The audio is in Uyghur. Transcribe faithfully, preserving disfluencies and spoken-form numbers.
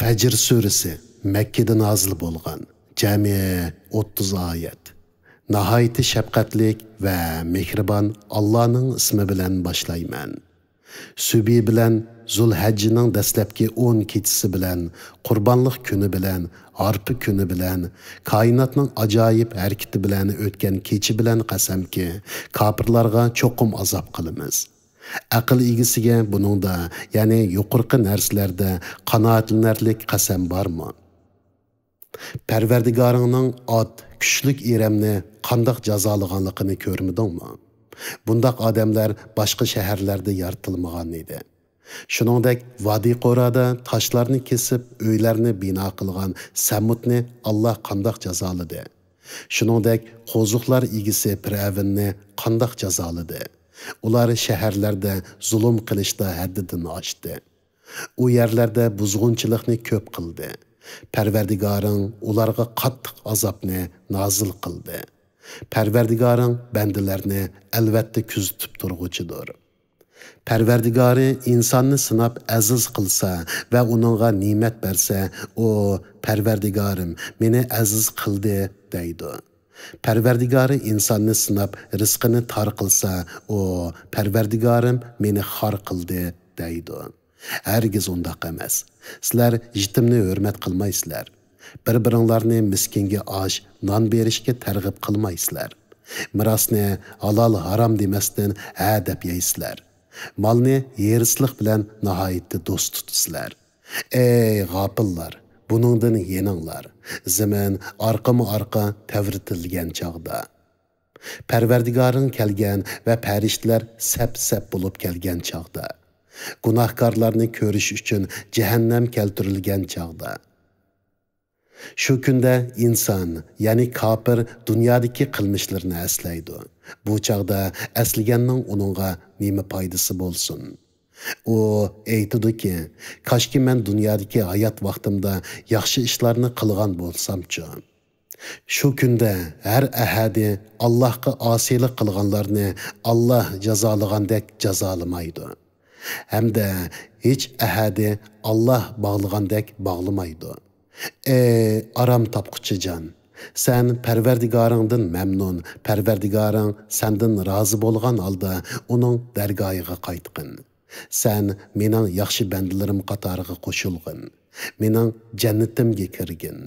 فەجر سۈرىسى، مەككىدە نازىل بولغان، جەمئىي ئوتتۇز ئايەت. ناھايىتى شەپقەتلىك ۋە مېھرىبان ئاللانىڭ ئىسمى بىلەن باشلايمەن. سۈبھى بىلەن، زۇلھەججىنىڭ دەسلەپكى ئون كېچىسى بىلەن، قۇربانلىق كۈنى بىلەن، ھارپا كۈنى بىلەن، كائىناتنىڭ ئاجايىپ ھەرىكىتى بىلەن ئۆتكەن كېچە بىلەن قەسەمكى، كاپىرلارغا چوقۇم ئازاب قىلىمىز. ئەقىل ئىگىسىگە بۇنىڭدا، يەنى يۇقىرىقى نەرسىلەردە قانائەتلىنەرلىك قەسەم بارمۇ؟ پەرۋەردىگارىڭنىڭ ئات، كۈچلۈك ئىرەمنى قانداق جازالىغانلىقىنى كۆرمىدىڭمۇ؟ بۇنداق ئادەملەر باشقا شەھەرلەردە يارىتىلمىغان ئىدى. شۇنىڭدەك ۋادى قورادا تاشلارنى كېسىپ، ئۆيلەرنى بىنا قىلغان سەمۇدنى ئاللا قانداق جازالىدى؟ شۇنىڭدەك قوزۇقلار ئىگىسى پىرئەۋننى قانداق جازالىدى؟ ئۇلار شەھەرلەردە زۇلۇم قىلىشتا ھەددىدىن ئاشتى. ئۇ يەرلەردە بۇزغۇنچىلىقنى كۆپ قىلدى. پەرۋەردىگارىڭ ئۇلارغا قاتتىق ئازابنى نازىل قىلدى. پەرۋەردىگارىڭ بەندىلەرنى ئەلۋەتتە كۆزىتىپ تۇرغۇچىدۇر. پەرۋەردىگارى ئىنساننى سىناپ ئەزىز قىلسا ۋە ئۇنىڭغا نېمەت بەرسە، ئۇ، «پەرۋەردىگارىم، مېنى ئەزىز قىلدى» دەيدۇ. پەرۋەردىگارى ئىنساننى سىناپ رىزقىنى تار قىلسا، ئۇ، «پەرۋەردىگارىم، مېنى خار قىلدى» دەيدۇ. ھەرگىز ئۇنداق ئەمەس. سىلەر يېتىمنى ھۆرمەت قىلمايسىلەر. بىر-بىرىڭلارنى مىسكىنگە ئاش، نان بېرىشكە تەرغىب قىلمايسىلەر. مىراسنى ھالال-ھارام دېمەستىن ھە دەپ يەيسىلەر. مالنى ھېرىسلىق بىلەن ناھايىتى دوست تۇتىسىلەر. ئەي غاپىللار، بۇنىڭدىن يېنىڭلار. زېمىن ئارقىمۇ-ئارقا تەۋرىتىلگەن چاغدا. پەرۋەردىگارىڭ كەلگەن ۋە پەرىشتىلەر سەپ-سەپ بولۇپ كەلگەن چاغدا. گۇناھكارلارنى كۆرۈش ئۈچۈن جەھەننەم كەلتۈرۈلگەن چاغدا. شۇ كۈندە ئىنسان، يەنى كاپىر دۇنيادىكى قىلمىشلىرىنى ئەسلەيدۇ. بۇ چاغدا ئەسلىگەننىڭ ئۇنىڭغا نېمە پايدىسى بولسۇن؟ ئۇ ئېيتىدۇكى، «كاشكى مەن دۇنيادىكى ھايات ۋاقتىمدا ياخشى ئىشلارنى قىلغان بولسامچۇ؟» شۇ كۈندە ھەر ئەھەدى ئاللاھقا ئاسىيلىق قىلغانلارنى ئاللاھ جازالىغاندەك جازالىمايدۇ. ھەمدە ھېچ ئەھەدى ئاللاھ باغلىغاندەك باغلىمايدۇ. ئەي ئارام تاپقۇچى جان! سەن پەرۋەردىگارىڭدىن مەمنۇن، پەرۋەردىگارىڭ سەندىن رازى بولغان ھالدا ئۇنىڭ دەرگاھىغا قايتقىن. سەن مېنىڭ ياخشى بەندىلىرىم قاتارىغا قوشۇلغىن. مېنىڭ جەننىتىمگە كىرگىن.